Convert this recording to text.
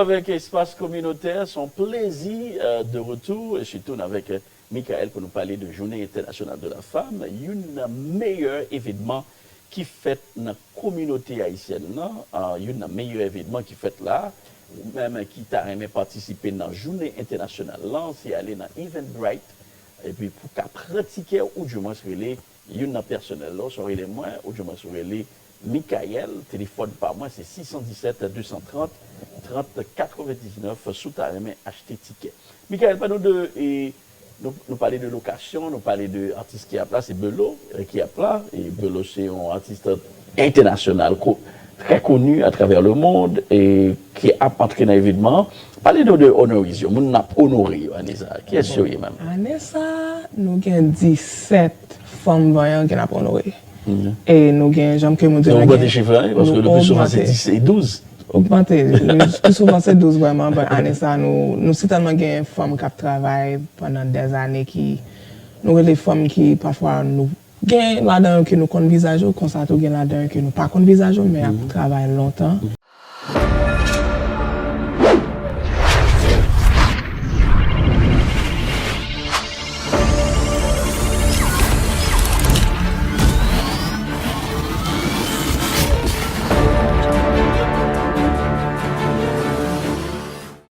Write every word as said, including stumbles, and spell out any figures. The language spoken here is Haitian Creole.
Avèk Espas Kominotè, se yon plezi, euh, de retour, e sitou n avèk, euh, Michael pou nou pale de Jounen Entènasyonal de la Fanm, youn nan meyè evènman ki fèt nan kominote ayisyèn nan, euh, youn nan meyè evènman ki fèt la, ou menm ki ta renmen patisipe nan Jounen Entènasyonal lan, se ale nan Eventbrite, epi pou ka pran tikè, ou di mwens rele youn nan pèsonèl la, swa rele mwen, ou di mwens ou rele Michael, telefòn pa mwen se six cent dix-sept deux cent trente trente quatre-vingt-dix-neuf si w ta renmen achte tikè. Michael, pale nou de, e, nou, nou pale de lokasyon, nou pale de atis ki ap la, se Belo, e, ki ap la, e Belo se yon atis entènasyonal, ko-, trè koni atravè le mond, e ki ap antre nan evènman an. Pale nou de honorees yo, moun n ap onore yo ane sa a. Kiyès yo ye menm? Ane sa a, nou gen disèt fanm vanyan ke n ap onore. E nou gen, jan ke m di, nou ogmante chif la, wi, paske le pli souvan se dis e douz. Ogmante. Pli souvan se douz vrèman, but ane sa a, nou, nou sitèlman gen fanm k ap travay pandan dèzane ki, nou rele fanm ki pafwa nou gen ladan yo ke nou konn vizaj yo, konsa tou gen ladan yo ke nou pa konn vizaj yo, men ap travay lontan.